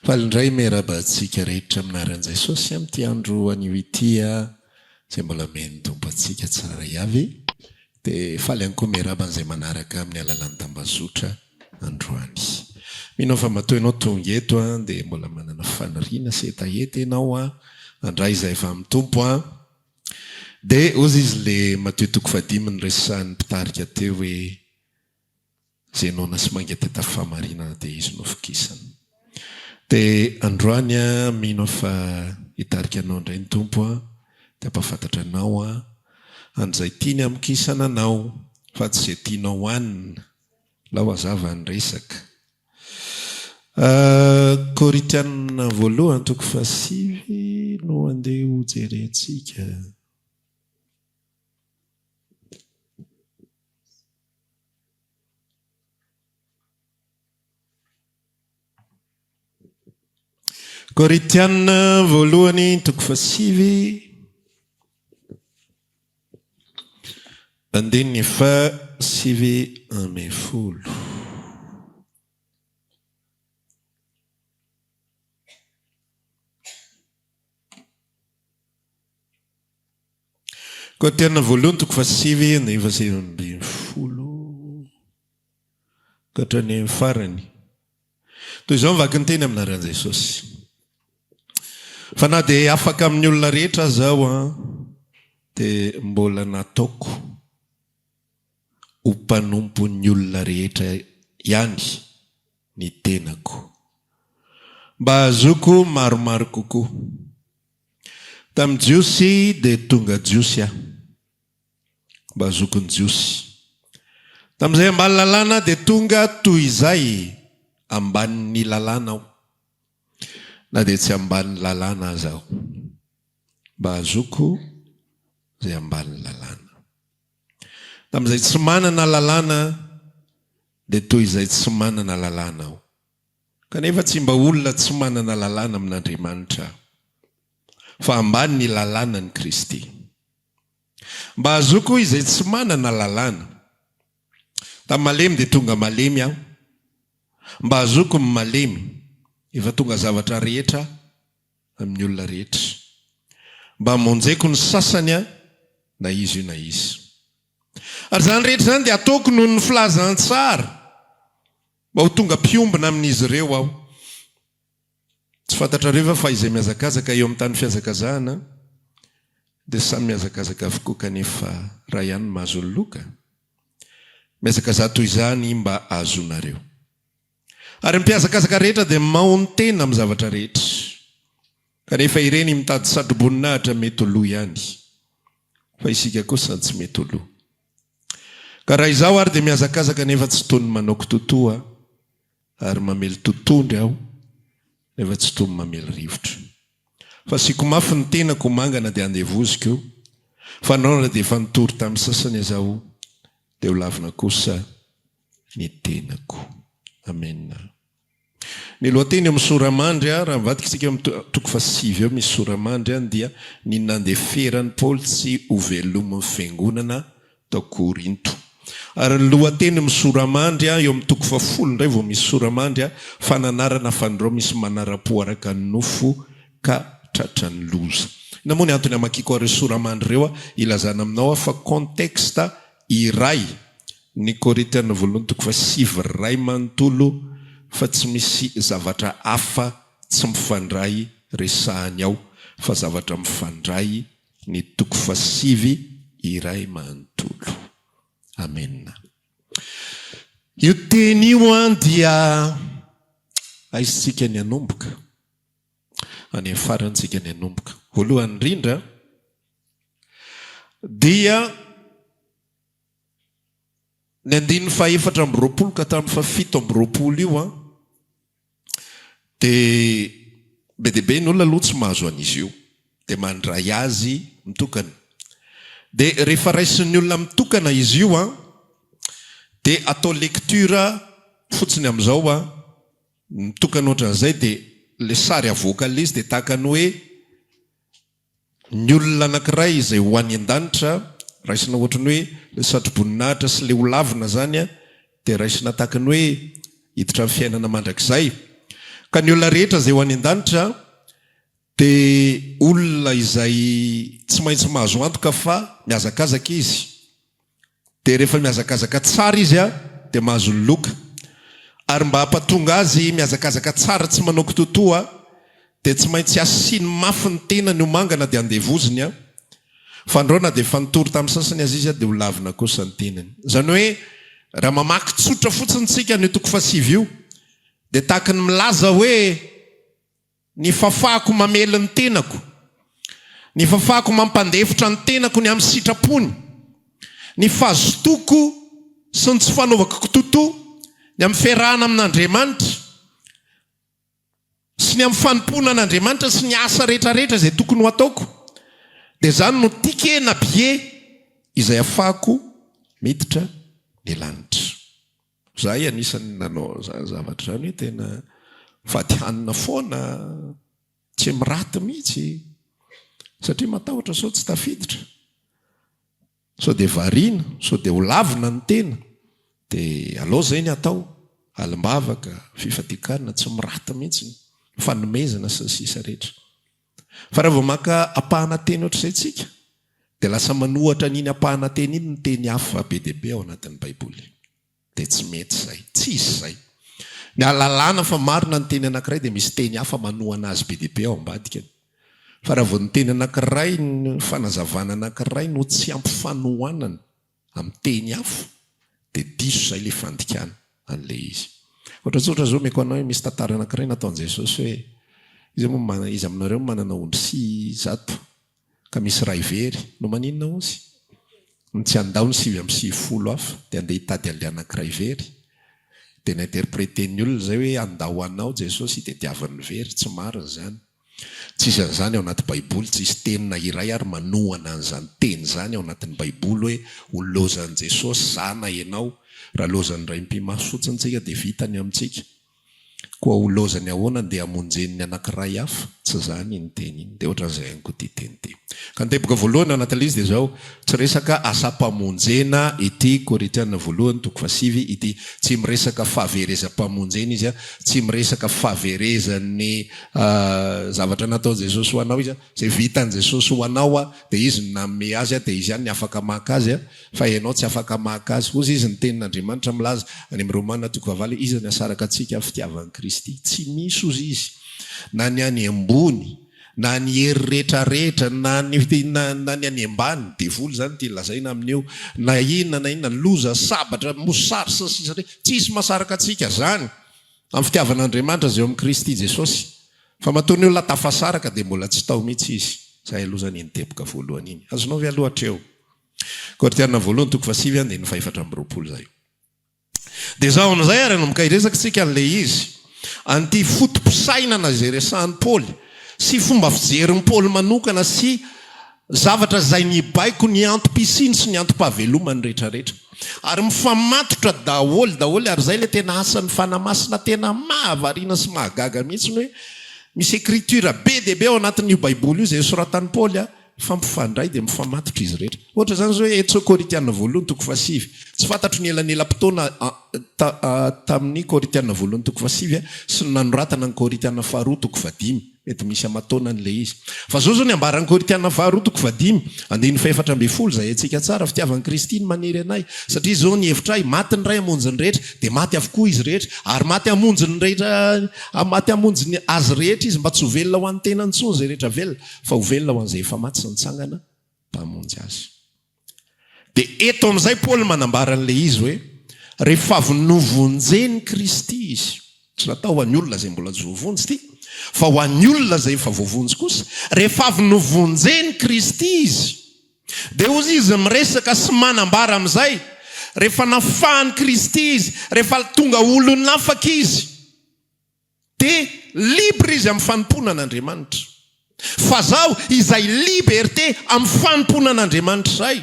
Faly indray miarahaba antsika rehetra amin'ny anaran'i Jesosy amin'ity andro anio ity izay mbola omen'ny Tompo antsika tsirairay avy. Dia faly ihany koa miarahaba an'izay manaraka amin'ny alalan'ny tambazotra androany. Mino aho fa matoa ianao tonga eto dia mbola manana faniriana sy hetaheta ianao handray izay avy amin'ny Tompo. Dia hozy izy le Matio toko fahadimy niresahan'ny mpitarika teo hoe Izay noana sy mangetaheta fahamarinana dia izy no vokisana. Dia androany aho mino aho fa hitarika anao indray ny Tompo an, dia hampahafantatra anao an, an'izay tiany hamokisana anao fa tsy izay tianao hanina. Alao hazava ny resaka. Korintiana voalohany toko fahasivy no andeha hojerentsika. Korintiana voalohany toko fahasivy andininy fahasivy ambinifolo. Korintiana voalohany toko fahasivy andininy fahasivy ambinifolo ka hatrany amin'ny farany. Toy izao ny vaky ny teny amin'ny anaran'i Jesosy. Fa na dia afaka amin'ny olona rehetra aza aho an, dia mbola nataoko ho mpanompon'ny olona rehetra ihany ny tenako, mba hahazoako maromaro kokoa. Tamin'ny Jiosy dia tonga Jiosy aho, mba hahazoako ny Jiosy. Tamin'izay ambany lalàna dia tonga toy izay ambanin'ny lalàna aho, na dia tsy ambanin'ny lalàna aza aho, mba hahazoako izay ambanin'ny lalàna. Tamin'izay tsy manana lalàna dia toy izay tsy manana lalàna aho. Kanefa tsy mba olona tsy manana lalàna amin'Andriamanitra aho, fa ambany ny lalànan'i Kristy. Mba hahazoako izay tsy manana lalàna. Tamin'ny malemy dia tonga malemy aho, mba hahazoako ny malemy. Efa tonga zavatra rehetra amin'ny olona rehetra. Mba hamonjeko ny sasany aho, na iza io na iza. Ary izany rehetra izany dia ataoko noho ny filazantsara. Mba ho tonga mpiombona amin'izy ireo aho. Tsy fantatrareo va fa izay mihazakazaka eo amin'ny tany fihazakazahana dia samy mihazakazaka avokoa kanefa iray ihany no mahazo ny loka? Mihazakazaha toy izany mba hahazoanareo. Ary ny mpihazakazaka rehetra dia maon-tena amin'ny zavatra rehetra. Kanefa ireny mitady satroboninahitra mety ho lo ihany, fa isika kosa tsy mety ho lo. Ka raha izaho ary dia mihazakazaka nefa tsy toy ny manao kitotoa ary mamely totondry aho nefa tsy toy ny mamely rivotra. Fa asiako mafy ny tenako ho mangana dia andevoziko, fa nao dia efa nitory tamin'ny sasany aza aho dia ho lavina kosa ny tenako. Amena. Ny lohateny eo amin'ny sora-mandry, raha mivadika isika eo amin'ny toko fahasivy eo misy sora-mandry dia ny nandeferan'i Paoly tsy ho velomin'ny fiangonana tao Korinto. Ary ny lohateny amin'ny sora-mandry eo amin'ny toko fahafolo indray vao misy sora-mandry fananarana fandrao misy manara-po araka ny nofo ka tratran'ny loza. Inona moa ny antony hamakiako an'ireo sora-mandry ireo? Ilazana aminao aho fa contexte iray Ny Korintiana voalohany toko fahasivy ray manontolo fa tsy misy zavatra hafa tsy mifandray resahany ao fa zavatra mifandray ny toko fahasivy iray manontolo. Amena. Io teny io an dia aisintsika ny hanomboka. Any amin'ny farany tsika ny hanomboka. Voalohany indrindra dia Ny andininy faha-24 ka hatramin'ny faha-27 io an, dia be dia be ny olona aloha tsy mahazo an'izy io, dia mandray azy mitokana. Dia rehefa raisin'ny olona mitokana izy io an, dia atao lecture fotsiny amin'izao an, mitokana ohatran'izay dia ilay sary avoakan'ilay izy dia tahaka ny hoe, Ny olona anankiray izay ho any an-danitra, raisina ohatry ny hoe ilay satroboninahitra sy ilay ho lavina izany dia raisina tahaka ny hoe hiditra amin'ny fiainana mandrakizay. Ka ny olona rehetra izay ho any an-danitra dia olona izay tsy maintsy mahazo antoka fa mihazakazaka izy. Dia rehefa mihazakazaka tsara izy dia mahazo ny loka. Ary mba hampatonga azy mihazakazaka tsara tsy manao kitoatoa dia tsy maintsy asiany mafy ny tenany ho mangana dia andevoziny an. Fa andreo na dia efa nitory tamin'ny sasany aza izy dia ho lavina kosa ny tenany. Izany hoe raha mamaky tsotra fotsiny tsika an'io toko fahasivy io dia tahaky ny milaza hoe ny fafahako mamely ny tenako, ny fafahako mampandefitra ny tenako ny amin'ny sitrapony, ny fazotoako sy ny tsy fanaovako kitotoa, ny amin'ny fiarahana amin'Andriamanitra, sy ny amin'ny fanompoana an'Andriamanitra sy ny asa rehetrarehetra izay tokony ho ataoko, dia izany no ticket na billet izay afahako miditra ny lanitra. Izahay anisan'ny nanao izany zavatra izany hoe tena fady hanina foana, tsy miraty mihitsy satria matahotra sao tsy tafiditra. Sao dia variana, sao dia ho lavina ny tena, dia alao izay ny atao, alim-bavaka, fifadian-kanina, tsy miraty mihitsy, fanomezana sy ny sisa rehetra. Fa raha vao maka ampahana teny ohatr'izay tsika, dia lasa manohatra an'iny ampahana teny iny ny teny hafa be dia be ao anatin'ny Baiboly. Dia tsy mety izay. Tsy izy izay. Ny ahalalana fa marina ny teny anankiray dia misy teny hafa manohana azy be dia be ao ambadikany. Fa raha vao ny teny anankiray, ny fanazavana anankiray no tsy ampy fanohanana amin'ny teny hafa dia diso izay ilay fandikana an'ilay izy. Ohatra tsotra izao omeko anao hoe misy tantara anankiray nataon'i Jesosy hoe iza moa iza aminareo no manana ondry 100 ka misy iray very, no maninona hozy? No tsy handao ny 99 hafa dia handeha hitady an'ilay anankiray very? Dia ni-interpreter-n'ny olona izay hoe handao anao Jesosy hitediavany ny very, tsy marina izany. Tsisy an'izany ao anaty baiboly, tsisy teny na iray ary manohana an'izany teny izany ao anatin'ny baiboly hoe ho lozan'i Jesosy za na ianao, raha lozan'ny raim-pimaso fotsiny tsika dia vita ny amintsika. Koa ho lozany ahoana ndeha hamonjeny ny anankiray hafa? Tsy izany iny teny iny. Dia ohatran'izay ihany koa ity teny ity. Ka ny teboka voalohany ao anatin'ilay izy dia izao, tsy resaka asam-pamonjena ity Korintiana voalohany toko fahasivy ity. Tsy miresaka fahaverezam-pamonjena izy, tsy miresaka fahaverezan'ny zavatra nataon'i Jesosy ho anao izy. Izay vitan'i Jesosy ho anao dia Izy no nanome azy dia Izy ihany ny afaka maka azy. Fa ianao tsy afaka maka azy. Hozy izy ny tenin'Andriamanitra milaza any amin'ny Romana toko fahavalo hoe, Iza no hahasaraka antsika amin'ny fitiavan'i Kristy? Tsy misy, hozy izy, na ny any ambony, na ny hery rehetra rehetra, na ny na na ny any ambany, devoly izany ity lazaina amin'io, na inona na inona, loza, sabatra, mosary, sy ny sisa rehetra, tsisy mahasaraka antsika izany amin'ny fitiavan'Andriamanitra izay ao amin'i Kristy Jesosy. Fa matoa ny olona tafasaraka dia mbola tsy tao mihitsy izy. Izay aloha izany iny teboka voalohany iny. Azonao ve aloha hatreo? Korintiana voalohany toko fahasivy andininy fahefatra amby 20 izay. Dia izao amin'izay ary hanomboka hiresaka isika an'ilay izy, an'ity foto-pisainana izay resahan'i Paoly, sy fomba fijerin'i Paoly manokana sy zavatra izay nibaiko ny antom-pisiany sy ny antom-pahavelomany rehetrarehetra. Ary mifamatotra daholo daholo, ary izay ilay tena asan'ny Fanahy Masina tena mahavariana sy mahagaga mihitsy ny hoe misy écriture be dia be ao anatin'io Baiboly io izay nosoratan'i Paoly, Fa mifandray dia mifamatotra izy rehetra. Ohatra izany izao hoe eto Korintiana voalohany toko fahasivy. Tsy fantatro ny elanelam-potoana tamin'ny Korintiana voalohany toko fahasivy sy ny nanoratana ny Korintiana faharoa toko fahadimy. Mety misy aman-taonany ilay izy. Fa izao izao ny ambaran'ny Korintiana faharoa toko fahadimy, andininy fahefatra 18, izay haintsika tsara, Fitiavan'i Kristy no manery anay, satria izao ny hevitray, maty ny Ray hamonjy ny rehetra, dia maty avokoa izy rehetra, ary maty hamonjy ny rehetra, maty hamonjy ny azy rehetra izy mba tsy ho velona ho an'ny tenany intsony izay rehetra velona. Fa ho velona ho an'izay efa maty sy nitsangana mpamonjy azy. Dia eto amin'izay Paoly manambara an'ilay izy hoe, rehefa avy novonjen'i Kristy izy, tsy natao ho an'ny olona izay mbola tsy voavonjy ity, fa ho an'ny olona izay efa voavonjy kosa, rehefa avy novonjen'i Kristy izy, dia hozy izy miresaka sy manambara amin'izay, rehefa nafahan'i Kristy izy, rehefa tonga olon'afaka izy, Dia libre izy amin'ny fanompoana an'Andriamanitra. Fa zaho izay liberté amin'ny fanompoana an'Andriamanitra izay.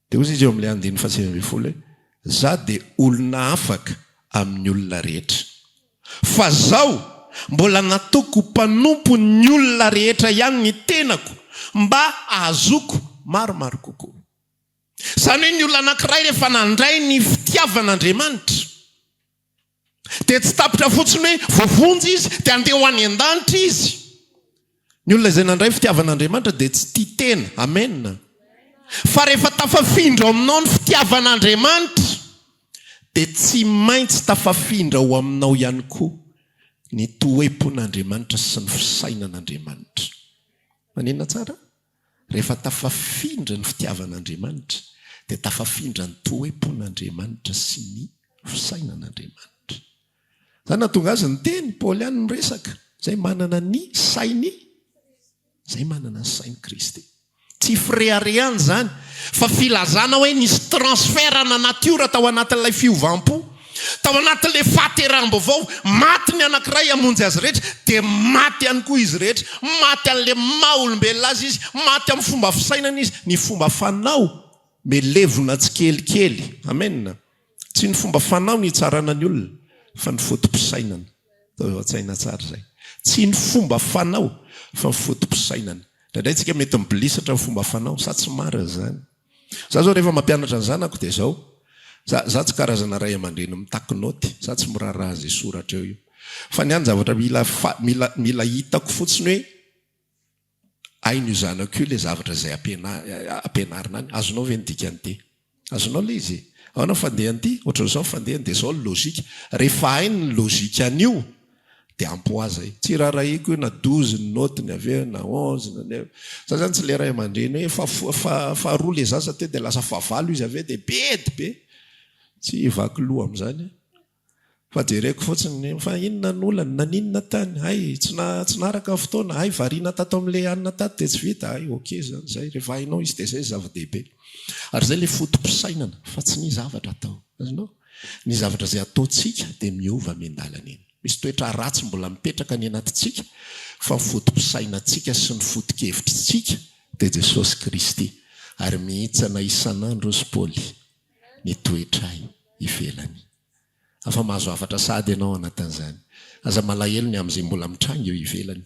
Dia hozy izy eo amin'ilay andininy faha-19 hoe, Za dia olona afaka amin'ny olona rehetra. Fa zaho mbola nataoko ho mpanompon'ny olona rehetra ihany ny tenako mba hahazoako maromaro kokoa. Izany hoe ny olona anankiray rehefa nandray ny fitiavan'Andriamanitra. Dia tsy tapitra fotsiny hoe voavonjy izy dia handeha ho any an-danitra izy. Ny olona izay nandray fitiavan'Andriamanitra dia tsy tia tena. Amen. Fa rehefa tafafindra ao aminao ny fitiavan'Andriamanitra dia tsy maintsy tafafindra ao aminao ihany koa ny toe-pon'Andriamanitra sy ny fisainan'Andriamanitra. Maninona tsara? Rehefa tafafindra ny fitiavan'Andriamanitra dia tafafindra ny toe-pon'Andriamanitra sy ny fisainan'Andriamanitra. Izany nahatonga azy niteny, Paoly ihany miresaka, izay manana ny sainy, izay manana ny sain'i Kristy. Tsy fireharehana izany, fa filazana hoe nisy transfert-na natiora tao anatin'ilay fiovam-po. Tao anatin'ilay fahateraham-baovao, maty ny anankiray hamonjy azy rehetra, dia maty ihany koa izy rehetra. Maty an'ilay maha olombelona azy izy, maty amin'ny fomba fisainana izy, ny fomba fanao milevina tsikelikely. Amen. Tsy ny fomba fanao no hitsarana ny olona, fa ny foto-pisainana. Ataovy ao an-tsaina tsara izay. Tsy ny fomba fanao, fa ny foto-pisainana. Indraindray tsika mety mibilisatra ny fomba fanao, sa tsy marina izany? Za zao rehefa mampianatra ny zanako dia izao, za, za tsy karazana ray aman-dreny mitaky naoty, za tsy miraharaha izay soratra eo io. Fa ny ahy ny zavatra mila, mila, mila hitako fotsiny hoe, Hain'io zanako io ilay zavatra izay ampianarina any. Azonao ve ny dikan'ity? Azonao ilay izy? Ahoana ny fandehan'ity? Ohatran'izao ny fandehany, dia izao ny logique. Rehefa hainy ny logique an'io, dia ampy ho azy izay. Tsy raharahiako io na 12 ny naotiny avy eo, na 11, na ny. Za izany tsy ilay ray aman-dreny hoe faharoa ilay zaza teo dia lasa fahavalo izy avy eo dia bedy be. Tsy hivaky loha amin'izany aho. Fa jereko fotsiny fa inona no olana, naninona tany, hay tsy tsy naharaka ny fotoana, hay variana tato amin'ilay anona tato dia tsy vita, hay ok zany zay, rehefa hainao izy dia zay zava-dehibe. Ary zay ilay foto-pisainana fa tsy ny zavatra atao. Azonao? Ny zavatra izay ataontsika dia miova miandalana eny. Misy toetra ratsy mbola mipetraka any anatintsika fa ny foto-pisainantsika sy ny foto-kevitritsika dia Jesosy Kristy ary mihintsana isan'andro hozy Paoly ny toetray ivelany. Afa mahazo hafatra sahady ianao anatin'izany. Aza malahelo ny amin'izay mbola mitranga eo ivelany.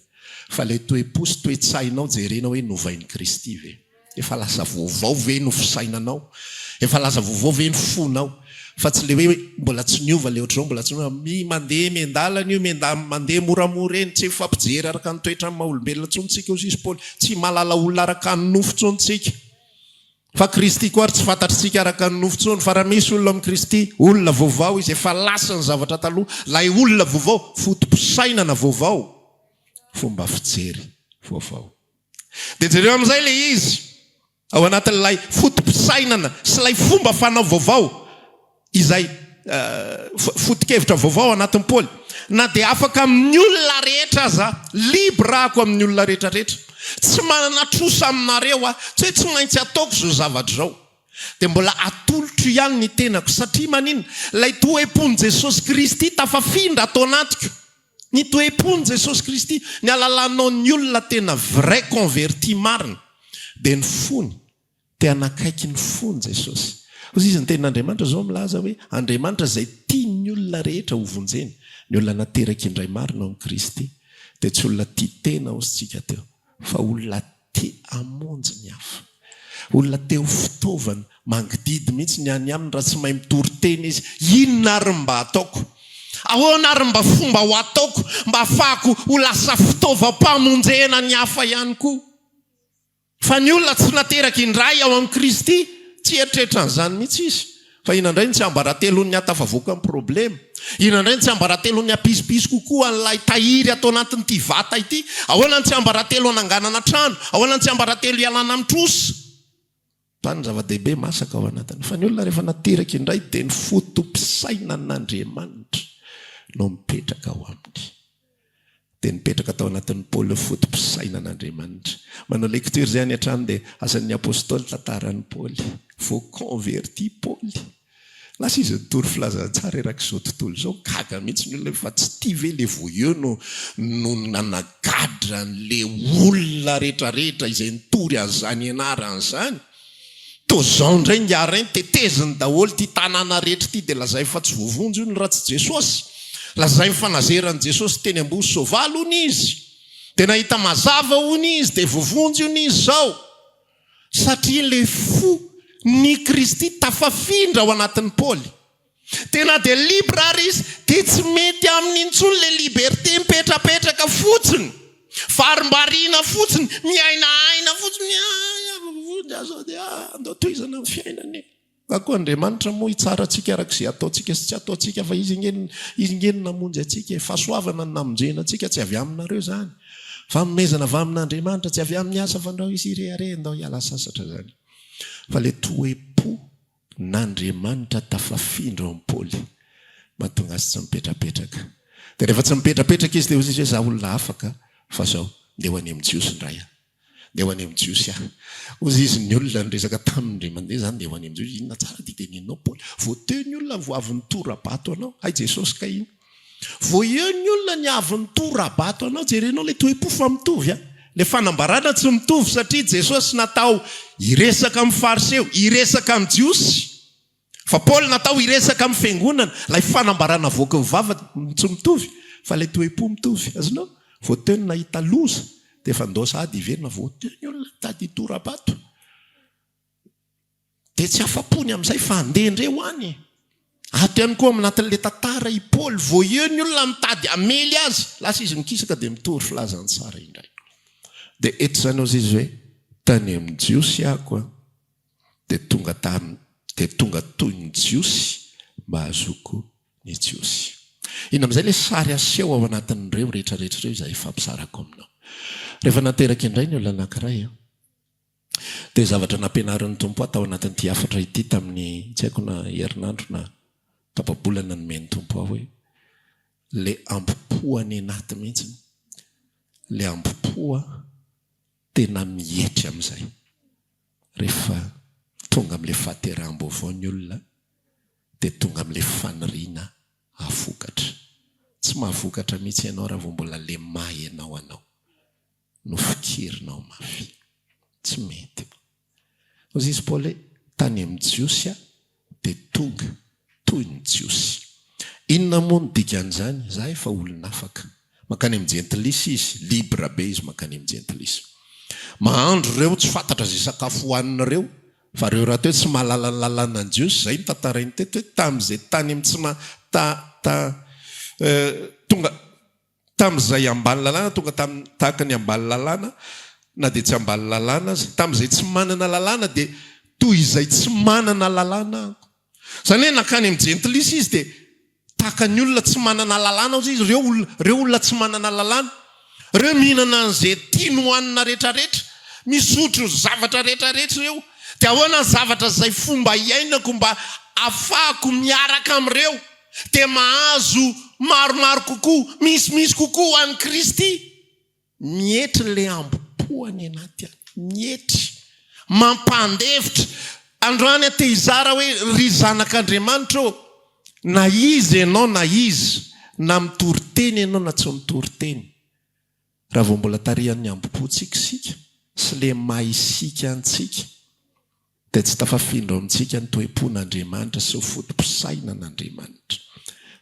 Fa ilay toe-po sy toe-tsainao jerena hoe novain'i Kristy ve? Efa lasa vaovao ve no fisainanao? Efa lasa vaovao ve ny fonao? Fa tsy ilay hoe mbola tsy niova ilay ohatr'izao, mbola tsy niova. Mi mandeha miandalana io, mianda mandeha moramora eny, tsy mifampijery araka ny toetran'ny maha olombelona intsony tsika hoy sisa Paoly. Tsy mahalala olona araka ny nofo intsony tsika. Fa Kristy koa ary tsy fantatr'tsika araka ny nofo intsony, fa raha misy olona amin'i Kristy, olona vaovao izy, efa lasa ny zavatra taloha, ilay olona vaovao, foto-pisainana vaovao, fomba fijery vaovao. Dia jereo amin'izay ilay izy, ao anatin'ilay foto-pisainana sy ilay fomba fanao vaovao, izay foto-kevitra vaovao ao anatin'i Paoly, na dia afaka amin'ny olona rehetra aza, libre ako amin'ny olona rehetra rehetra, tsy manana trosa aminareo aho, tsy hoe tsy maintsy ataoko izao zavatra izao, dia mbola atolotro ihany ny tenako, satria maninona? Ilay toe-pon'i Jesosy Kristy tafafindra ato anatiko, ny toe-pon'i Jesosy Kristy, ny halalanao ny olona tena vrai converti marina, dia ny fony Te hanakaiky ny fony Jesosy. Hoy izy, ny tenin'Andriamanitra izao milaza hoe, Andriamanitra izay tia ny olona rehetra ho vonjeny, ny olona nateraka indray marina ao amin'i Kristy, dia tsy olona tia tena hozy tsika teo, fa olona te hamonjy ny hafa. Olona te ho fitaovana, mangididy mihitsy ny any aminy raha tsy mahay mitory teny izy, inona ary ny mba ataoko? Ahoana ary mba fomba ho ataoko mba hahafahako ho lasa fitaovam-pamonjena ny hafa ihany koa? Fa ny olona tsy nateraka indray ao amin'i Kristy, tsy hieritreritra an'izany mihitsy izy. Fa inona indray no tsiambaratelon'ny hahatafavoaka ny problema? Inona indray no tsiambaratelon'ny hampisimpisy kokoa an'ilay tahiry ato anatin'ity vata ity? Ahoana ny tsiambaratelo hananganana trano? Ahoana ny tsiambaratelo hialana amin'ny trosa? Izany ny zava-dehibe masaka ao anatiny. Fa ny olona rehefa nateraka indray dia ny foto-pisainan'Andriamanitra no mipetraka ao aminy. Dia nipetraka tao anatin'i Paoly ny foto-pisainan'Andriamanitra. Manao lecture izay any an-trano dia asan'ny Apostoly tantaran'i Paoly. Vao converti Paoly. Lasa izy nitory filazantsara erak'izao tontolo izao. Gaga mihitsy ny olona hoe fa tsy ity ve ilay voyou no no nanagadra an'ilay olona rehetrarehetra izay nitory an'izany anarana izany. Toa izao indray ingahy Rainy teteziny daholo ity tanàna rehetra ity dia lazainy fa tsy voavonjy hono raha tsy Jesosy. Lazainy fa nazeran'i Jesosy teny ambony soavaly hono izy. Dia nahita mazava hono izy dia voavonjy hono izy izao. Satria ilay fo ny Kristy tafafindra ao anatin'i Paoly. Dia na dia libre ary izy dia tsy mety aminy intsony ilay liberté mipetrapetraka fotsiny, varimbariana fotsiny, miaina aina fotsiny, andao tohizana ny fiainana e. Nga koa Andriamanitra moa hitsara antsika araka izay ataontsika sy tsy ataontsika fa Izy ange Izy ange no namonjy antsika e. Fahasoavana no namonjena antsika, tsy avy aminareo izany. Fanomezana avy amin'Andriamanitra, tsy avy amin'ny asa fa ndao hisy hirehareha, ndao hiala sasatra izany. Fa ilay toe-po n'Andriamanitra tafafindra ao amin'i Paoly mahatonga azy tsy mipetrapetraka. Dia rehefa tsy mipetrapetraka izy dia hoy izy hoe za olona afaka fa zao, ndeha ho any amin'ny Jiosy indray aho. Ndeha ho any amin'ny Jiosy aho. Hoy izy, ny olona niresaka taminy indray mandeha izany, ndeha ho any amin'ny Jiosy. Inona tsara ity teneninao Paoly? Vao teo ny olona vao avy nitora-bato anao. Hay Jesosy kay iny. Vao eo ny olona ny avy nitora-bato anao. Jerenao ilay toe-po fa mitovy an. Ilay fanambarana tsy mitovy satria Jesosy natao hiresaka amin'ny Fariseo, hiresaka amin'ny Jiosy. Fa Paoly natao hiresaka amin'ny fiangonana, ilay fanambarana avoaky ny vava tsy mitovy fa ilay toe-po mitovy. Azonao? Vao teo ny nahita loza dia efa ndao sahady hiverina, vao teo ny olona nitady hitora-bato dia tsy afa-po ny amin'izay fa handeha indray ho any. Ato ihany koa aminatin'ilay tantara i Paoly, vao eo ny olona mitady hamely azy, lasa izy mikisaka dia mitory filazantsara indray. Dia eto izany hozy izy hoe, tany amin'ny Jiosy aho an. dia tonga tany dia tonga toy ny Jiosy mba hahazoako ny Jiosy. Inona amin'izay ilay sary aseho ao anatin'ireo rehetra rehetra ireo izay hifampizarako aminao? Rehefa nateraka indray ny olona anankiray dia zavatra nampianarin'ny Tompo ahy tao anatin'ity hafatra ity tamin'ny tsy haiko na herinandro na tapa-bolana nomen'ny Tompo ahy hoe ilay ambo-po any anaty mihitsy, ilay ambo-po tena mietry amin'izay. Rehefa tonga amin'ilay fahateraham-baovao ny olona dia tonga amin'ilay faniriana hahavokatra. Tsy mahavokatra mihitsy ianao raha vao mbola le maha ianao anao no fikirinao mafy. Tsy mety. Hoy izy Paoly hoe, tany amin'ny Jiosy aho dia tonga toy ny Jiosy. Inona moa no dikan'izany? Izaho efa olon'afaka. Mankany amin'ny jentilisa izy, libre be izy mankany amin'ny jentilisa. Mahandro ireo, tsy fantatra izay sakafo hohanin'ireo, fa ireo rahateo tsy mahalala ny lalànan'ny Jiosy, izay no tantarainy teto hoe tamin'izay tany amin'ny tsy ma, ta, ta, eh, tonga, Tamin'izay ambany lalàna, tonga tamin'ny, tahaka ny ambany lalàna, na dia tsy ambany lalàna aza. Tamin'izay tsy manana lalàna dia toy izay tsy manana lalàna aho. Izany hoe nankany amin'ny jentilisa izy dia tahaka ny olona tsy manana lalàna ozy izy, ireo olona, ireo olona tsy manana lalàna. Ireo mihinana an'izay tiany hohanina rehetrarehetra, misotro zavatra rehetrarehetra ireo. Dia ahoana ny zavatra izay fomba iainako mba afahako miaraka amin'ireo? dia mahazo maromaro kokoa, misimisy kokoa ho an'i Kristy. Mietry ilay ambo-po any anaty any. Mietry. Mampandefitra. Androany aho te hizara hoe, ry zanak'Andriamanitra ô, na iza ianao na iza, na mitory teny ianao na tsy mitory teny, raha vao mbola tarihan'ny ambo-pontsika isika sy ilay maha isika antsika, dia tsy tafafindra ao amintsika ny toe-pon'Andriamanitra sy ny foto-pisainan'Andriamanitra,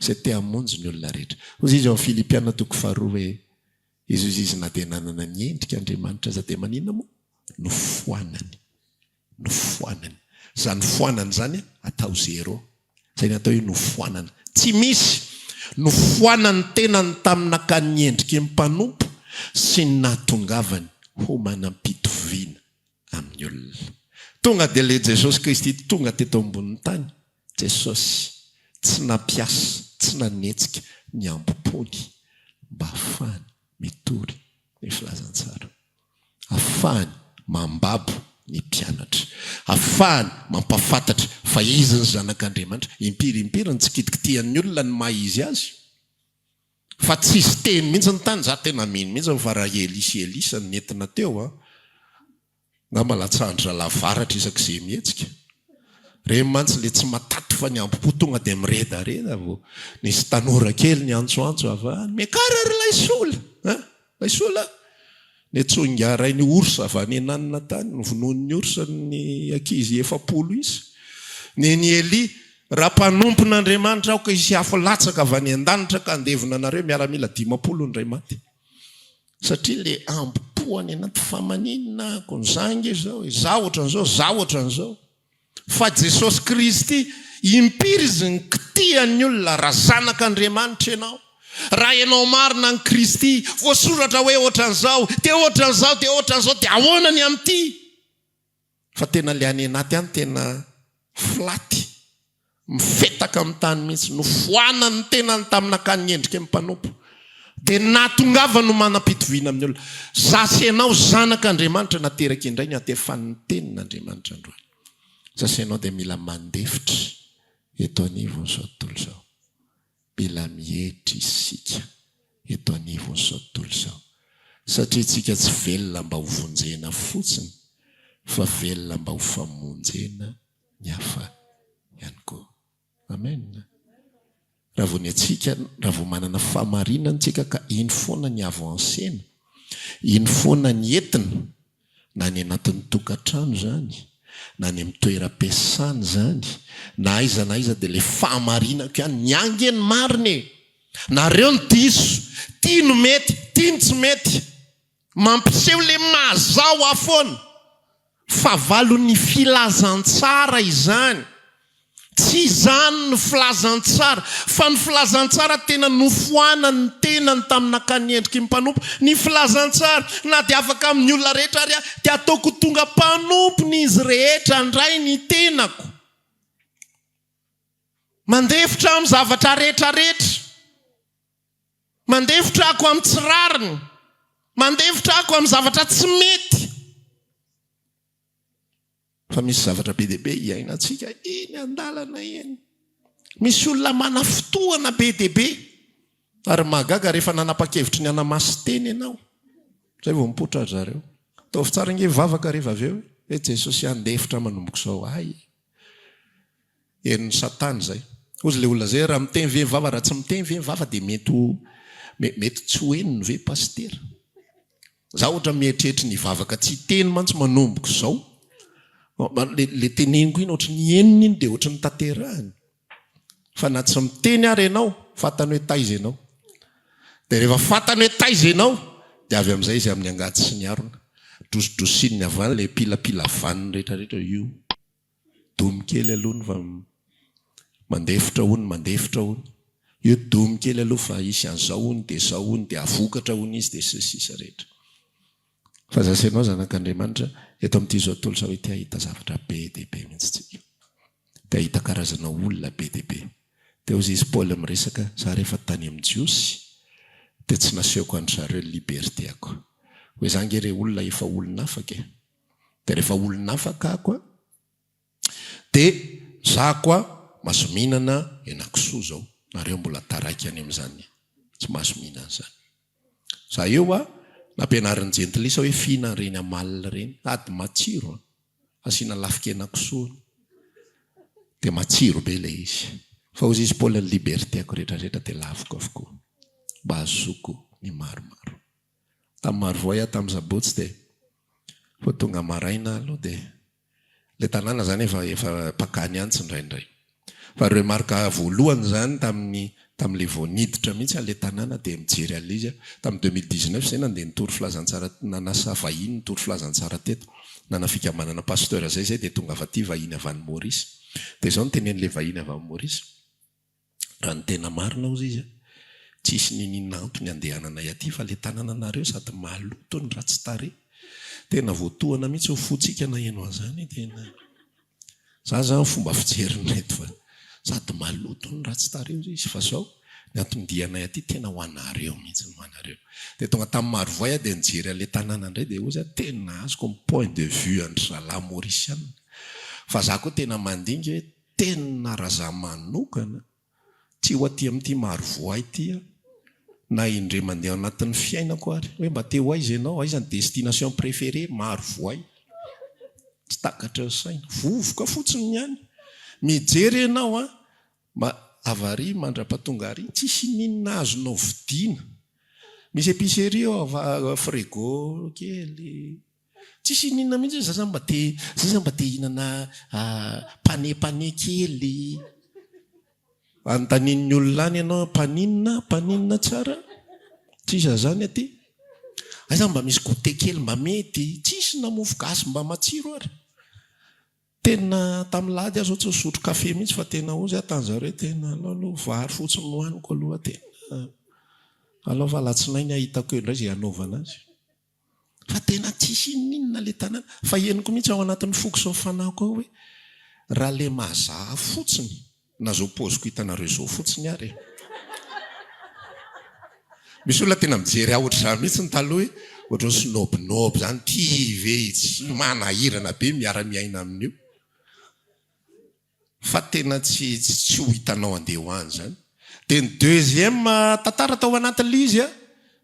izay te hamonjy ny olona rehetra. Hoy izy ao amin'ny Filipiana toko faharoa hoe, Izy hoy izy na dia nanana ny endrik'Andriamanitra aza dia maninona moa? Nofoanany. Nofoanany. Izany foanana izany atao zéro. Izay ny atao hoe nofoanana. Tsy misy. Nofoanany tenany tamin'ny nakany ny endriky ny mpanompo sy ny nahatongavany ho manam-pitoviana amin'ny olona. Tonga dia ilay Jesosy Kristy tonga teto ambonin'ny tany, Jesosy tsy nampiasa, tsy nanetsika ny hambom-pony mba hahafahany mitory ny filazantsara. Hahafahany mambabo ny mpianatra. Hahafahany mampahafantatra fa izy ny Zanak'Andriamanitra. Impiry impiry no tsikitikitihan'ny olona ny maha izy azy. Fa tsisy teny mihitsy ny tany, za tena mino mihitsy fa raha Elia sy Elisa no nentina teo an, ngamba latsahan-dry zalahy varatra isaky ze mihetsika. Reny mantsy le tsy mataty fa ny ambo-po tonga de miredareda vao nisy tanora kely niantsoantso avy any, miakara ry laisola an, laisola a! Niantsoingahy rain'i ours avy any Enanina tany, novonoin'ny ours ny ankizy 40 isa. Nen'i Elia, Raha mpanompon'Andriamanitra aho ka hisy afo latsaka avy any an-danitra ka handevona anareo miaramila 50 indray maty. Satria le ambo-po any anaty fa maninona ako, za ange zao e, za ohatran'izao, za ohatran'izao. Fa Jesosy Kristy, Impiry izy nikitihan'ny olona, raha zanak'Andriamanitra ianao, raha ianao marina an'i Kristy, voasoratra hoe ohatran'izao, dia ohatran'izao, dia ohatran'izao, dia ahoana ny amin'ity? Fa tena le any anaty any tena flaty, mifetaka amin'ny tany mihitsy, nofoanany ny tenany tamin'ny nakany ny endriky ny mpanompo. Dia nahatongavany ho manam-pitoviana amin'ny olona. Za sy ianao zanak'Andriamanitra nateraka indray ny hatefan'ny tenin'Andriamanitra androany. Za sy ianao dia mila mandefitra eto anivon'izao tontolo izao. Mila mietry isika eto anivon'izao tontolo izao, satria isika tsy velona mba ho vonjena fotsiny, fa velona mba ho famonjena ny hafa ihany koa. Amen. Raha vao ny antsika, raha vao manana fahamarinana isika ka iny foana ny avancena, iny foana ny entina, na any anatin'ny tokantrano izany, na any amin'ny toeram-piasana izany, na aiza na aiza dia ilay fahamarinako ihany, ny ahy ange ny marina e! Nareo no diso, ty no mety, ty no tsy mety. Mampiseho ilay maha zaho ahy foana. Fahavalon'ny filazantsara izany. Tsy izany ny filazantsara, fa ny filazantsara tena nofoanany ny tenany tamin'ny nakany ny endriky ny mpanompo. Ny filazantsara, na dia afaka amin'ny olona rehetra ary aho, dia ataoko ho tonga mpanompon'izy rehetra indray ny tenako. Mandefitra amin'ny zavatra rehetra rehetra. Mandefitra ako amin'ny tsy rariny. Mandefitra ako amin'ny zavatra tsy mety. Fa misy zavatra be dia be iainantsika eny an-dalana eny. Misy olona manafintohana be dia be. Ary mahagaga rehefa nanapa-kevitry ny hanamasin-tena ianao. Izay vao mipoitra ry zareo. Ataovy tsara ange vavaka rehefa avy eo hoe Jesosy handefitra manomboka izao ahy. Herin'i Satana izay. Hozy ilay olona izay raha miteny ve ny vava, raha tsy miteny ve ny vava dia mety ho mety tsy ho henony ve pasitera? Za ohatra mieritreritra ny hivavaka tsy hiteny mantsy manomboka izao. Le le teneniko iny ohatry ny henony iny dia ohatry ny tanterahiny. Fa na tsy miteny ary ianao, fantany hoe taiza ianao. Dia rehefa fantany hoe taiza ianao, dia avy amin'izay izy amin'ny angady sy ny harona. Drosidrosininy avy any ilay pilapila vaniny rehetra rehetra io. Domy kely aloha ny fa mandefitra hono, mandefitra hono. Io domy kely aloha fa hisy an'izao hono dia izao hono dia havokatra hono izy dia sy ny sisa rehetra. Fa za sy ianao zanak'Andriamanitra eto amin'ity izao tontolo izao ity hahita zavatra be dia be mihitsy tsika. Dia hahita karazana olona be dia be. Dia hozy izy Paoly miresaka, za rehefa tany amin'ny Jiosy dia tsy nasehoko an-dry zareo ny liberté-ako. Hoe za ange re olona efa olon'afaka e. Dia rehefa olon'afaka ako a, dia za ko a mahazo mihinana henakisoa zao, nareo mbola taraiky any amin'izany tsy mahazo mihinana izany. Za eo a, nampianarin'ny jentilisa hoe fihinana ireny amalona ireny, ady matsiro an, asiana lafin-kenakisoa hono, dia matsiro be ilay izy. Fa hozy izy Paul ny liberté-ko rehetra rehetra dia laviko avokoa, mba hahazoako ny maromaro. Tamin'ny Marovoay aho tamin'ny sabotsy dia vao tonga maraina aloha dia ilay tanàna izany efa efa mpakany ihany tsindraindray. Fa remarque voalohany izany tamin'ny tamin'ilay vao niditra mihitsy aho ilay tanàna dia mijery an'ilay izy aho. Tamin'ny 2019 izay nandeha nitory filazantsara nanasa vahiny nitory filazantsara teto. Nana fikambanana pasteur izay izay dia tonga avy aty vahiny avy any Maurice. Dia izao no tenenin'ilay vahiny avy any Maurice. Raha ny tena marina hozy izy a, tsisy niniana antony andehananay aty fa le tanananareo sady maloto no ratsy tarehy. Tena voatohana mihitsy ny fontsika naheno an'izany e, tena za zany fomba fijerin'ireto fa sady maloto no ratsy tarehy hozy izy fa zao ny anton-dianay aty tena ho anareo mihitsy ho anareo. Dia tonga tamin'ny Marovoay aho dia nijery an'le tanàna indray dia hozy aho tena azoko ny point de vue an-dry zalahy Maurisiana fa za koa tena mandinika hoe Tena raha za manokana, tsy ho aty amin'ity Marovoay ity aho, na indray mandeha ao anatin'ny fiainako ary, hoe mba te ho aiza ianao, aiza ny destination préférée, Marovoay. Tsy takatry ny saina. Vovoka fotsiny ny any. Mijery ianao an, mba avy ary mandra-pahatonga ary, tsisy n'inona azonao vidiana. Misy épicerie ao, frigo kely. Tsisy ininona mihitsy hoe za zany mba te za zany mba te hihinana pane pane kely. Anontanian'ny olona any ianao mpaninona mpaninona tsara? Tsisy an'izany aty. Aiza mba misy goûter kely mba mety? Tsisy na mofo gasy mba matsiro ary. Tena tamin'ny lahady aho zao tsy nisotro kafe mihitsy fa tena hozy aho tany zareo tena aleo aloha vary fotsiny no haniko aloha tena aleo fa alatsinainy ahitako eo indray izay hanaovana azy. Fa tena tsisy inoninona le tanàna. Fa henoko mihitsy ao anatin'ny foko sy ny fanahiko ao hoe raha le mahazaha fotsiny na zao paoziko hitanareo zao fotsiny ary e. Misy olona tena mijery ahy ohatr'izany mihitsy ny taloha hoe ohatran'ny snobnob zany ty ve tsy manahirana be miara-miaina amin'io. Fa tena tsy tsy ho hitanao andeha ho any zany. Dia ny deuxième tantara tao anatin'ilay izy a,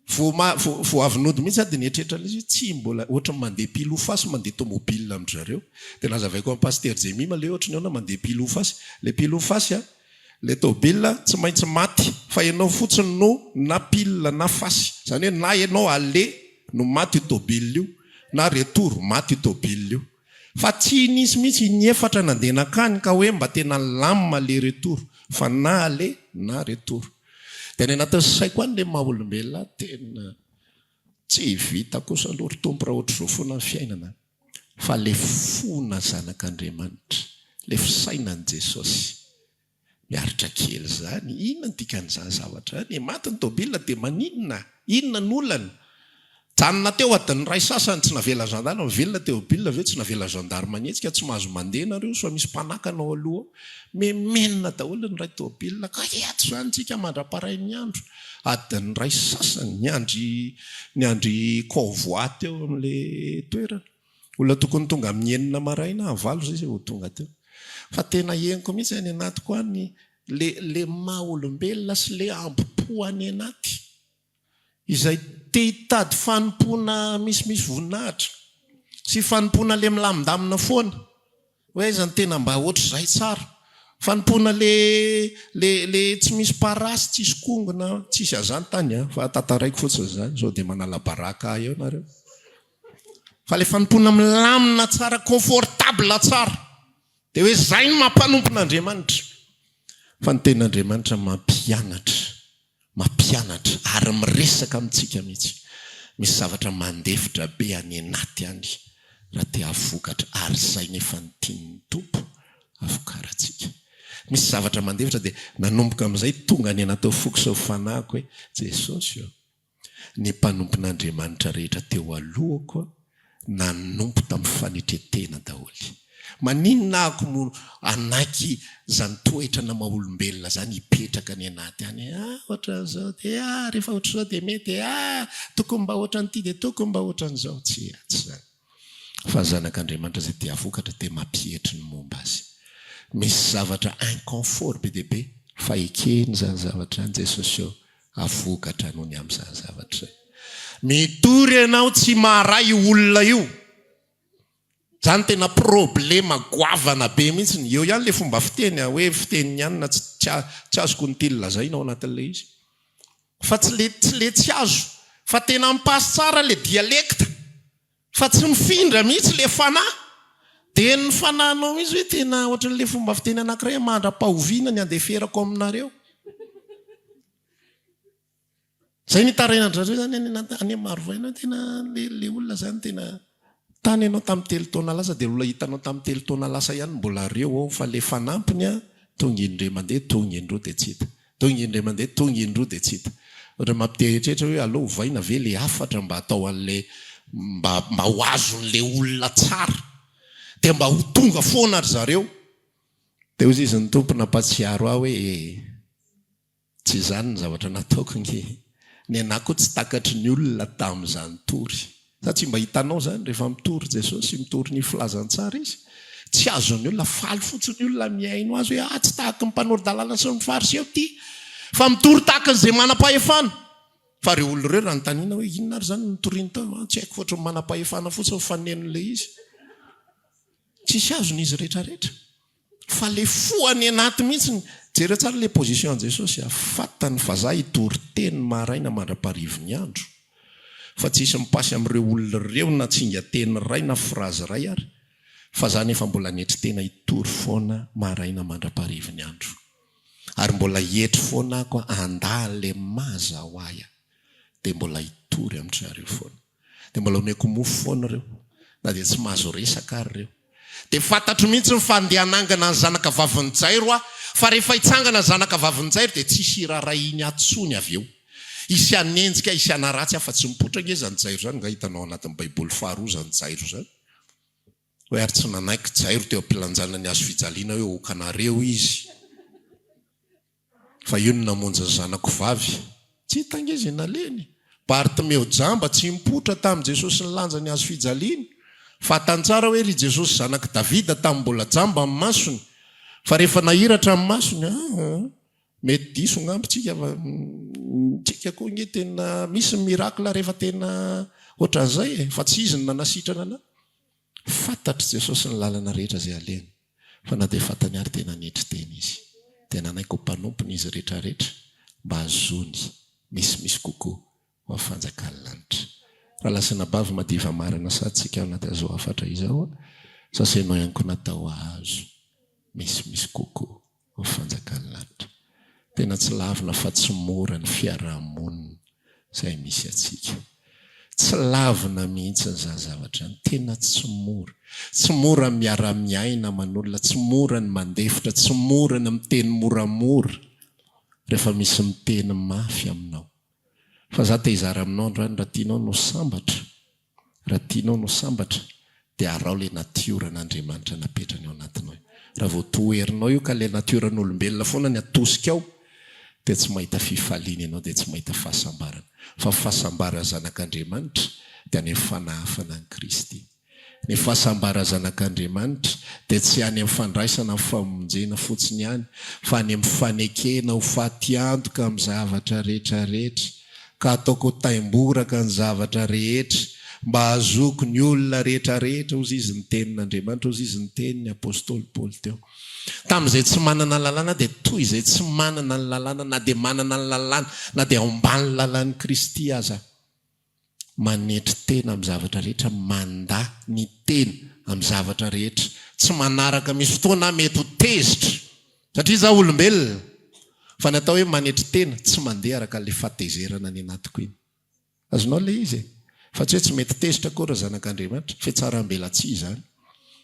vao ma- vao vao avy nody mihitsy aho dia nieritreritra an'ilay izy hoe tsy mbola ohatran'ny mandeha pile ou face mandeha tomobile amin-dry zareo. Dia nazavaiko an'i Pasitera Jemima ilay hoe ohatran'ny ahoana mandeha pile ou face. Ilay pile ou face a, ilay tôbila tsy maintsy maty fa ianao fotsiny no na pile na face. Izany hoe na ianao aller no maty io tôbila io na retour maty io tôbila io. Fa tsy nisy mihitsy inefatra nandeha nankany ka hoe mba tena nilamina aller retour fa na aller na retour. Dia any anatin'ny saiko any le maha olombelona ahy tena tsy vita kosa aloha ry Tompo raha ohatr'izao foana ny fiainana fa le fona zanak'Andriamanitra, le fisainan'i Jesosy. Miaritra kely izany, inona ny dikan'izany zavatra izany e? Maty ny tôbila dia maninona? Inona ny olana? Janona teo adiny iray sasany tsy navela gendarme, velona tôbila avy eo tsy navela gendarme nihetsika, tsy mahazo mandeha nareo sao misy mpanakana ao aloha ao. Memenina daholo ny iray tôbila ka eto izany tsika mandra-parain'ny andro. Adiny iray sasany niandry niandry convoi teo amin'ilay toerana. Olona tokony tonga amin'ny enina maraina, valo izay izay vao tonga teo. Fa tena henoko mihitsy any anatiko any le le maha olombelona sy le ambo-po any anaty. Izay te hitady fanompoana misimisy voninahitra sy fanompoana le milamindamina foana. Hoe aiza no tena mba ohatr'izay tsara? Fanompoana le le le tsy misy parasy, tsisy kongona, tsisy azany tany an, fa tantaraiko fotsiny izany sao dia manala baraka ahy eo nareo. Fa le fanompoana milamina tsara, confortable tsara. Dia hoe zay no maha mpanompon'Andriamanitra. Fa ny tenin'Andriamanitra mampianatra. Mampianatra ary miresaka amintsika mihitsy. Misy zavatra mandefitra be any anaty any raha te hahavokatra ary izay nefa ny tian'ny Tompo havokarantsika. Misy zavatra mandefitra dia nanomboka amin'izay tonga any anaty foko sy ny fanahiko hoe Jesosy ô! Ny mpanompon'Andriamanitra rehetra teo alohako nanompo tamin'ny fanetren-tena daholo. Maninona ako no hanaiky izany toetra na maha olombelona izany hipetraka any anaty any? Ah, ohatran'izao dia ah, rehefa ohatr'izao dia mety e, ah, tokony mba ohatran'ity dia tokony mba ohatran'izao. Tsia, tsy izany. Fa ny zanak'Andriamanitra izay te hahavokatra dia mampietry ny momba azy. Misy zavatra inconfort be dia be fa ekeny izany zavatra izany Jesosy ô. Avokatra noho ny amin'izany zavatra izany. Mitory ianao tsy maharay io olona io. Izany tena problema goavana be mihitsy. Eo ihany ilay fomba fiteny hoe fitenin'ny anona tsy tsy azoko ny tiany lazaina ao anatin'ilay izy. Fa tsy le tsy le tsy azo fa tena mi-passe tsara ilay dialecte. Fa tsy mifindra mihitsy le fanahy. Dia ny fanahinao mihitsy hoe tena ohatran'ilay fomba fiteny anankiray hoe mandra-pahoviana ny handeferako aminareo. Izay ny itarainan-dry zareo izany any anaty any Marovoay hoe tena le le olona izany tena tany ianao tamin'ny telo taona lasa dia olona hitanao tamin'ny telo taona lasa ihany mbola reo ao fa le fanampiny an tonga indray mandeha tonga indroa dia tsy hita. Tonga indray mandeha, tonga indroa dia tsy hita. Ohatran'ny mampite-hieritreritra hoe aleo ovaina ve ilay hafatra mba hatao an'ilay mba mba ho azon'ilay olona tsara. Dia mba ho tonga foana ry zareo. Dia hoy izy ny Tompo nampahatsiaro ahy hoe e, tsy izany ny zavatra nataoko ange e. Ny anà koa tsy takatry ny olona tamin'izany tory. Sa tsy mba hitanao izany rehefa mitory Jesosy, mitory ny filazantsara Izy? Tsy azon'ny olona, faly fotsiny ny olona mihaino Azy hoe ah tsy tahaky ny mpanori-dalàna sy ny fariseo ity, fa mitory tahaka an'izay manam-pahefana. Fa ireo olona ireo raha anontaniana hoe inona ary izany no nitoriany tao, ah tsy haiko fa ohatran'ny manam-pahefana fotsiny ny fanenon'ilay izy. Tsisy azony izy rehetrarehetra. Fa le fo any anaty mihitsy, jereo tsara le position an'i Jesosy a, fatany fa za hitory teny maraina mandra-parivin'ny andro, fa tsy hisy mipasy amin'ireo olona ireo na tsinga-teny iray na phrase iray ary, fa za nefa mbola nietry tena hitory foana maraina mandra-parivin'ny andro. Ary mbola hietry foana ako handà an'le maha zaho ahy aho, dia mbola hitory amin-dry zareo foana. Dia mbola omeko mofo foana ireo, na dia tsy mahazo resaka ary ireo. Dia fantatro mihitsy ny fa handeha hanangana ny zanaka vavin'i Jairo aho, fa rehefa hitsangana ny zanaka vavin'i Jairo dia tsy hisy hiraharahiany ahy tsony avy eo. Hisy hanenjika, hisy hanaratsy aho fa tsy mipoitra ange izany Jairo izany, angaha hitanao anatin'ny baiboly faharoa izany Jairo izany? Hoe ary tsy nanaiky Jairo teo am-pilanjana ny hazo fijaliana hoe hokanareo izy. Fa io no namonjy ny zanako vavy. Tsy hita ange izay nalehany. Bartimeo jamba tsy nipoitra tamin'i Jesosy nilanja ny hazo fijaliany. Fantany tsara hoe ry Jesosy zanak'i Davida tamin'ny mbola jamba ny masony. Fa rehefa nahiratra ny masony, aa, mety diso angamba tsika fa tsika koa ange tena misy ny miracle rehefa tena ohatran'izay e, fa tsy izy no nanasitrana anah. Fantatr'i Jesosy ny lalana rehetra izay alehany, fa na dia fantany àry dia nanetry tena Izy. Dia nanaiky ho mpanompony izy rehetrarehetra mba hahazoany misimisy kokoa ho amin'ny fanjakan'ny lanitra. Raha lasa anabavy madiva marina sady tsika ao anatin'izao hafatra izao, sasenao ihany koa natao hahazo misimisy kokoa. ny fanjakan'ny lanitra. Tena tsy lavina fa tsy mora ny fiaraha-monina izay misy antsika. Tsy lavina mihitsy izany zavatra izany, tena tsy mora. Tsy mora ny miara-miaina aman'olona, tsy mora ny mandefitra, tsy mora ny miteny moramora rehefa misy miteny mafy aminao. Fa za te hizara aminao androany raha tianao ny ho sambatra, Raha tianao ny ho sambatra dia araho ilay natioran'Andriamanitra napetrany ao anatinao io. Raha vao toherinao io ka ilay natioran'olombelona foana ny atosikao dia tsy mahita fifaliana ianao dia tsy mahita fahasambarana. Fa ny fahasambaran'ny zanak'Andriamanitra dia any amin'ny fanahafana an'i Kristy. Ny fahasambaran'ny zanak'Andriamanitra dia tsy any amin'ny fandraisana ny famonjena fotsiny ihany fa any amin'ny fanekena ho fatiantoka amin'ny zavatra rehetra rehetra. Ka ataoko taimboraka ny zavatra rehetra, mba hahazoako ny olona rehetra rehetra, hozy izy ny tenin'Andriamanitra, hozy izy ny tenin'ny apostoly Paoly teo. Tamin'izay tsy manana ny lalàna dia toy izay tsy manana ny lalàna, na dia manana ny lalàna, na dia ao ambany lalàn'i Kristy aza. Manetry tena amin'ny zavatra rehetra, mandà ny tena amin'ny zavatra rehetra, tsy manaraka, misy fotoana aho mety ho tezitra, satria izaho olombelona, fa ny atao hoe manetry tena, tsy mandeha araka an'ilay fahatezerana any anatiko iny. Azonao ilay izy e? Fa tsy hoe tsy mety tezitra akory ry zanak'Andriamanitra, fihatsaram-belatsihy izany.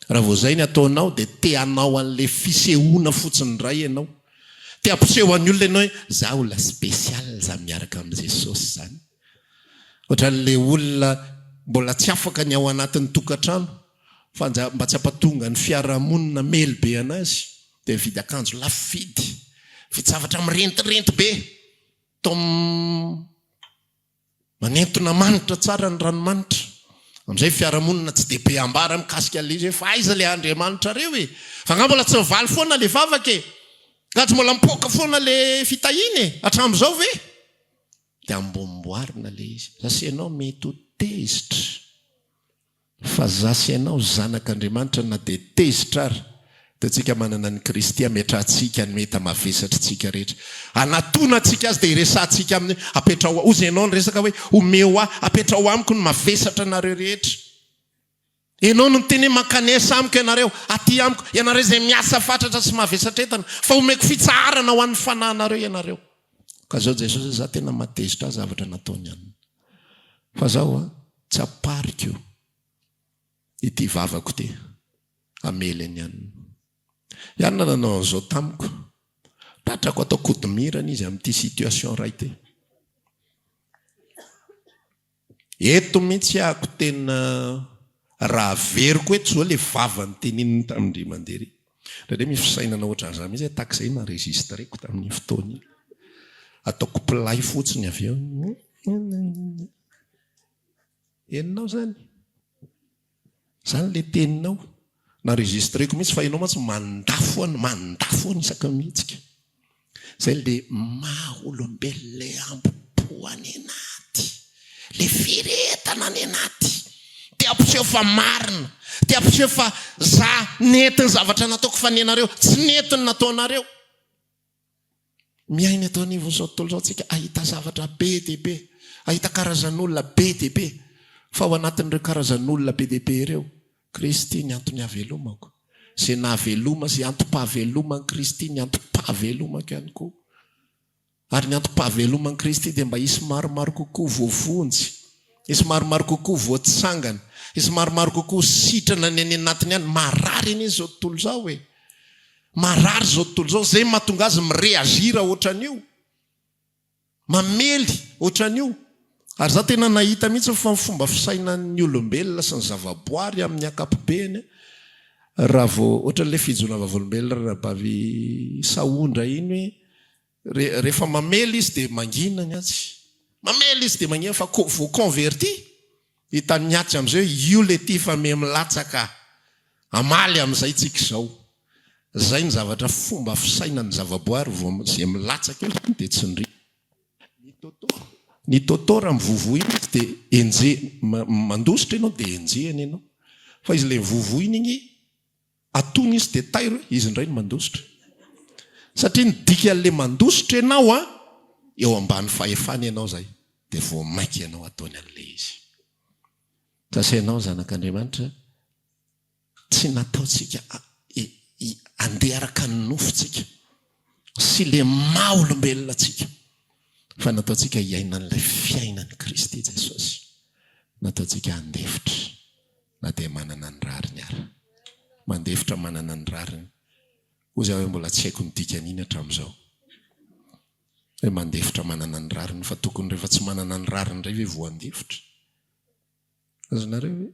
Raha vao izay ny ataonao dia te hanao an'ilay fisehoana fotsiny indray ianao. Te hampiseho an'ny olona ianao hoe, izaho olona spécial izany miaraka amin'i Jesosy izany. Ohatran'ilay olona mbola tsy afaka ny ao anatin'ny tokantrano fa mba tsy hampatonga ny fiarahamonina mely be anazy dia mividy akanjo lafo vidy, mividy zavatra mirentirenty be, toa manentona manitra tsara ny ranomanitra. Amin'izay fiarahamonina tsy dia be ambara mikasika an'ilay izy hoe fa aiza ilay Andriamanitrareo e? Fa angaha mbola tsy mivaly foana ilay vavaka e? Angaha tsy mbola mipoaka foana ilay fitahiana e? Hatramin'izao ve? Dia ambomboarina ilay izy. Za sy ianao mety ho tezitra. Fa za sy ianao zanak'Andriamanitra na dia tezitra ary dia tsika manana an'i Kristy ametrahantsika ny meta mavesatritsika rehetra. Anatonantsika azy dia iresahantsika aminy hoe apetraho hozy ianao niresaka hoe omeo ahy, apetraho amiko ny mavesatra anareo rehetra. Ianao no niteny hoe mankanesa amiko ianareo, aty amiko, ianareo izay miasa fatratra sy mavesatra entana, fa homeko fitsaharana ho an'ny fanahinareo ianareo. Ka zao Jesosy hoe za tena mahatezitra ahy zavatra nataony anona. Fa zao an, tsy ampariko ity vavako ity hamely an'i anona. I anona nanao an'izao tamiko, tratrako atao kodimirana izy amin'ity situation iray ity. Eto mihitsy ahako tena raha averiko eto zao le vava niteneniny tamin-dry mandeha ry. Indraindray misy fisainana ohatran'izany mihitsy hoe tahaka izay no enregistreko tamin'iny fotoana iny. Ataoko play fotsiny avy eo. Henonao izany? Izany le teninao. N'enregistreko mihitsy fa ianao mantsy mandà foana, mandà foana isaky ny mihetsika. Izay le maha olombelona le ambo-po any anaty, le firehetana any anaty. Te hampiseho fa marina, te hampiseho fa za nety ny zavatra nataoko fa ny anareo tsy nety ny nataonareo. Miaina eto anivon'izao tontolo izao tsika, ahita zavatra be dia be, ahita karazan'olona be dia be, fa ao anatin'ireo karazan'olona be dia be ireo, Kristy ny antony havelomako. Izay nahaveloma, izay antom-pahaveloman'i Kristy ny antom-pahavelomako ihany koa. Ary ny antom-pahaveloman'i Kristy dia mba hisy maromaro kokoa voavonjy. Hisy maromaro kokoa voatsangana. Hisy maromaro kokoa sitrana ny any anatiny any. Marary anie izao tontolo izao e! Marary izao tontolo izao. Izay no mahatonga azy mi-réagir ohatran'io. Mamely ohatran'io. Ary za tena nahita mihitsy fa ny fomba fisainan'ny olombelona sy ny zavaboary amin'ny ankapobeny raha vao ohatran'ilay fijoana vavolombelona ranabavy Sahondra iny hoe rehefa mamely izy dia mangina ny atsy. Mamely izy dia mangina fa vao converti hitan'ny atsy amin'izay hoe io le ty fa miha milatsaka hamaly amin'izay tsika izao. Zay ny zavatra fomba fisainan'ny zavaboary vao zay milatsaka eo zany dia tsindriana. Ny toto ny toto raha mivovo iny izy dia enje mandositra ianao dia enjehina ianao. Fa izy ilay mivovo iny iny atony izy dia tairo izy indray no mandositra. Satria ny dikan'ilay mandositra ianao an, eo ambany fahefany ianao zay dia vao mainka ianao ataony an'ilay izy. Sasa ianao zanak'Andriamanitra Tsy nataontsika handeha araka ny nofontsika sy ilay maha olombelona antsika, fa nataontsika hiaina an'ilay fiainan'i Kristy Jesosy. Nataontsika handefitra na dia manana ny rariny ara. Mandefitra manana ny rariny. Hoy izaho hoe mbola tsy haiko ny dikan'iny hatramin'izao. Hoe mandefitra manana ny rariny, fa tokony rehefa tsy manana ny rariny indray ve vao handefitra? Azonareo ve?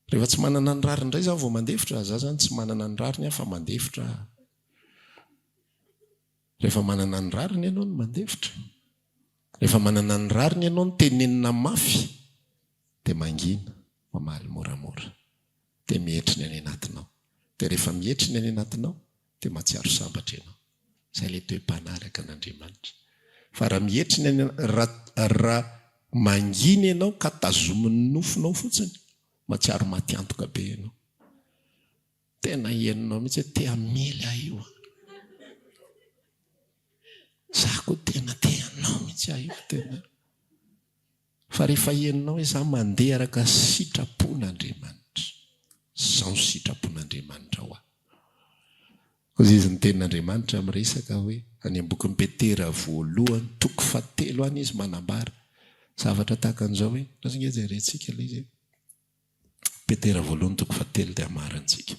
Rehefa tsy manana ny rariny indray za vao mandefitra, za zany tsy manana ny rariny aho fa mandefitra aho. Rehefa manana ny rariny ianao no mandefitra. Rehefa manana ny rariny ianao no tenenina mafy dia mangina, mamaly moramora. Dia mietry ny any anatinao. Dia rehefa mietry ny any anatinao dia mahatsiaro sambatra ianao. Izay ilay toe-panahy araka an'Andriamanitra. Fa raha mietry ny any, raha, raha mangina ianao ka tazomin'ny nofonao fotsiny, mahatsiaro maty antoka be ianao. Tena henonao mihitsy hoe te hamely ahy io an. Za koa tena te hanao mihitsy ahy io tena. Fa rehefa henonao hoe za mandeha araka sitrapon'Andriamanitra. Izao ny sitrapon'Andriamanitra ho ahy. Hoy izy ny tenin'Andriamanitra miresaka hoe any am-bokin'i Petera voalohany toko fahatelo any izy manambara zavatra tahaka an'izao hoe, lasa ange jerentsika ilay izy e. Petera voalohany toko fahatelo dia hamarantsika.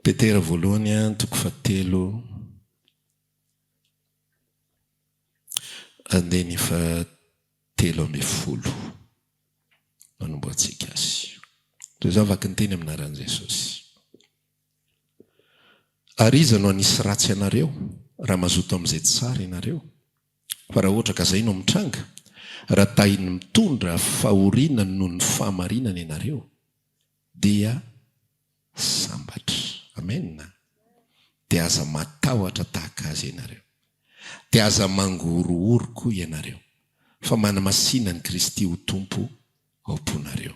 Petera voalohany toko fahatelo andininy fahatelo ambinifolo manombohantsika azy. Toy izao vaky ny teny amin'ny anaran'i Jesosy. Ary iza no hanisy ratsy anareo raha mazoto amin'izay tsara ianareo? Fa raha ohatra ka izay no mitranga, raha tahin'ny mitondra fahoriana noho ny fahamarinana ianareo, dia sambatra. Amen. Dia aza matahotra tahaka azy ianareo. Dia aza mangorohoro koa ianareo, fa manamasina an'i Kristy ho Tompo ao am-ponareo.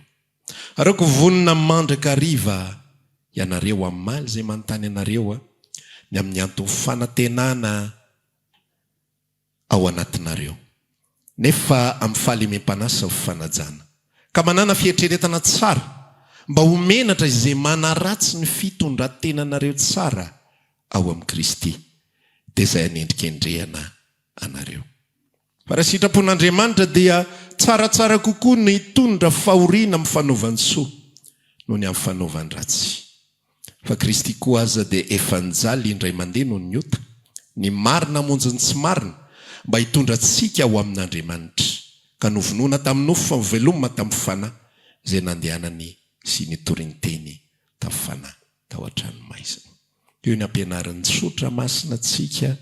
Ary aoka ho vonona mandrakariva ianareo hamaly izay manontany anareo ny amin'ny anton'ny fanantenana ao anatinareo, nefa amin'ny fahalemem-panahy sy ny fanajana, ka manàna fieritreretana tsara, mba ho menatra izay manaratsy ny fitondran-tenanareo tsara ao amin'i Kristy, dia izay anendrikendrehana anareo. Fa raha sitrapon'Andriamanitra dia tsaratsara kokoa ny hitondra fahoriana amin'ny fanaovan-tsoa noho ny amin'ny fanaovan-dratsy. Fa Kristy koa aza dia efa nijaly indray mandeha noho ny ota, ny marina hamonjy ny tsy marina, mba hitondra antsika ho amin'Andriamanitra, ka novonoina tamin'ny nofo fa novelomina tamin'ny fanahy, izay nandehanany sy nitoriny teny tamin'ny fanahy tao an-tranomaizina. Eo ny ampianarin'ny tsotra masina antsika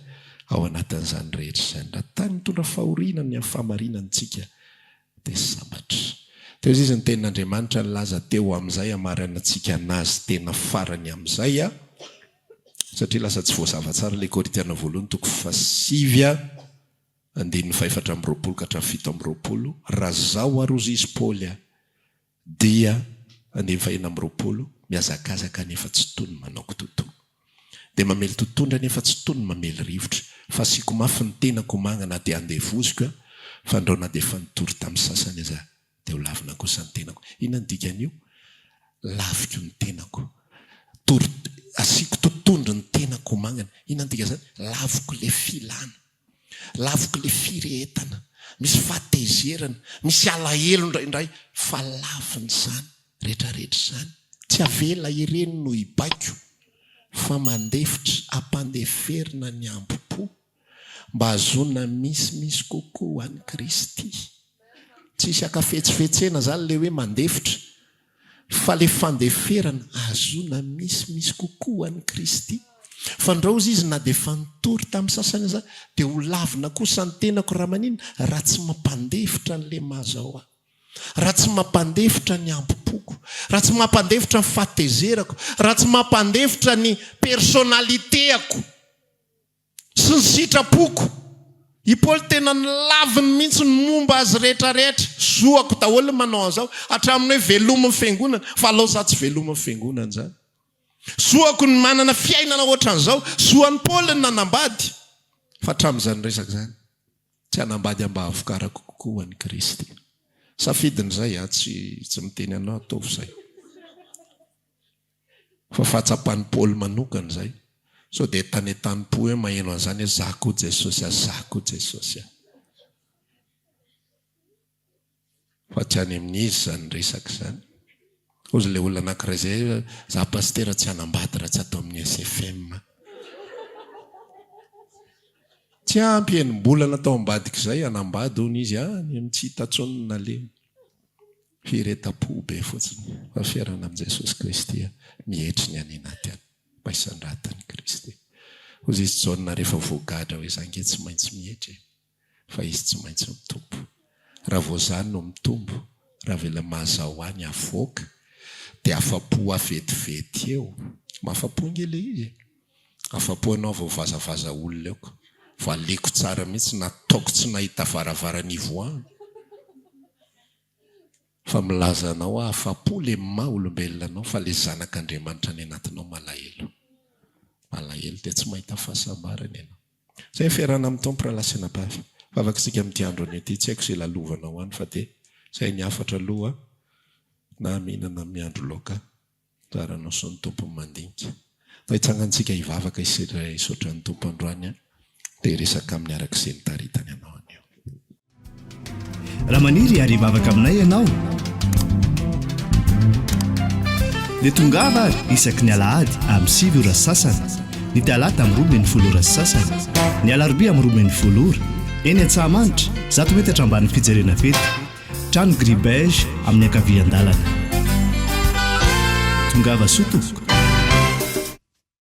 ao anatin'izany rehetra izany. Raha tany mitondra fahoriana ny amin'ny fahamarinana antsika, dia sambatra. Teo izy ny tenin'Andriamanitra nilaza teo amin'izay hamaranantsika anazy tena farany amin'izay a, satria lasa tsy voazava tsara ilay Korintiana voalohany toko fahasivy a, andininy fahefatra amby roapolo ka hatramin'ny 27, raha zaho ary hozy izy Paoly a, dia andininy fahenina amby roapolo, mihazakazaka nefa tsy toy ny manao kitoatoa. Dia mamely totohondry anefa tsy toy ny mamely rivotra. Fa asiako mafy ny tenako ho manga na dia andevoziko aho, fandrao na dia efa nitory tamin'ny sasany aza dia ho lavina kosa ny tenako. Inona no dikan'io? Laviko ny tenako. Tory, asiako totohondry ny tenako ho mangana. Inona no dikan'izany? Laviko ilay filana. Laviko ilay firehetana. Misy fahatezerana, misy alahelo indraindray, fa lavina izany rehetrarehetra izany. Tsy avela ireny no hibaiko, fa mandefitra, ampandeferina ny hambom-po, mba hahazoana misimisy kokoa ho an'i Kristy. Tsisy ankafetsifetsena izany ilay hoe mandefitra, fa ilay fandeferana ahazoana misimisy kokoa ho an'i Kristy. Fandrao hozy izy na dia efa nitory tamin'ny sasany aza, dia ho lavina kosa ny tenako raha maninona? Raha tsy mampandefitra an'ilay maha-zao ahy. Raha tsy mampandefitra ny hambom-poko. Raha tsy mampandefitra ny fahatezerako. Raha tsy mampandefitra ny personnalité-ako. Sy ny sitrapoko. I Paoly tena nolaviny mihitsy ny momba azy rehetra rehetra. Zoako daholo ny manao an'izao. Hatramin'ny hoe velomy ny fiangonana. Fa alao za tsy velomy ny fiangonana izany. Zoako ny manana fiainana ohatran'izao. Zoan'i Paoly ny nanambady. Fa hatramin'izany resaka izany, tsy hanambady aho mba hahavokarako kokoa ho an'i Kristy. Safidiny izay an, tsy tsy miteny anao ataovy izay. Fa fahatsapan'i Paoly manokana izay. Sao dia entanentanim-po hoe maheno an'izany hoe za koa Jesosy a, za koa Jesosy a. Fa tsy any amin'iza izany resaka izany. Hozy ilay olona anankiray izay hoe za pasitera tsy hanambady raha tsy ato amin'ny SFM. Tsy ampy enim-bolana tao ambadik'izay hanambady hono izy any amin'ny tsy hita intsony ny nalehany. Firehetam-po be fotsiny fa fiarahana amin'i Jesosy Kristy mietry ny any anaty any mba hisandratan'i Kristy. Hozy izy Jaona rehefa voagadra hoe za nge tsy maintsy mietry e! Fa izy tsy maintsy mitombo. Raha vao za no mitombo, raha avela mahazao ahy ny avoaka dia afa-po aho vetivety eo. Mahafa-po nge le izy e! Afa-po ianao vao vazavaza olona eo ka. Valiako tsara mihitsy nataoko tsy nahita varavarana ivoahana. Fa milaza anao aho afa-po le maha olombelona anao fa le zanak'Andriamanitra any anatinao malahelo. Malahelo dia tsy mahita fahasambarana ianao. Zay ny fiarahana amin'ny Tompo rahalahy sy anabavy. Vavaka isika amin'ity andro anio ity. Tsy haiko izay lalovanao any fa dia izay ny hafatra aloha na mihinana miandro laoka. Zaranao sy ny Tompo ny mandinika. Fa hitsangantsika hivavaka isika hisaotra ny Tompo androany an, dia hiresaka aminy araka izay nitaritany anao anio. Raha maniry ary hivavaka aminay ianao, dia tongava ary isaky ny alahady amin'ny 9 ora sy sasany, ny talata amin'ny 12 ora sy sasany, ny alarobia amin'ny 12 ora, eny Antsahamanitra, 100 metatra ambanin'ny fijerena fety. Trano gris beige amin'ny ankavian-dalana. Tongava soa tompoko.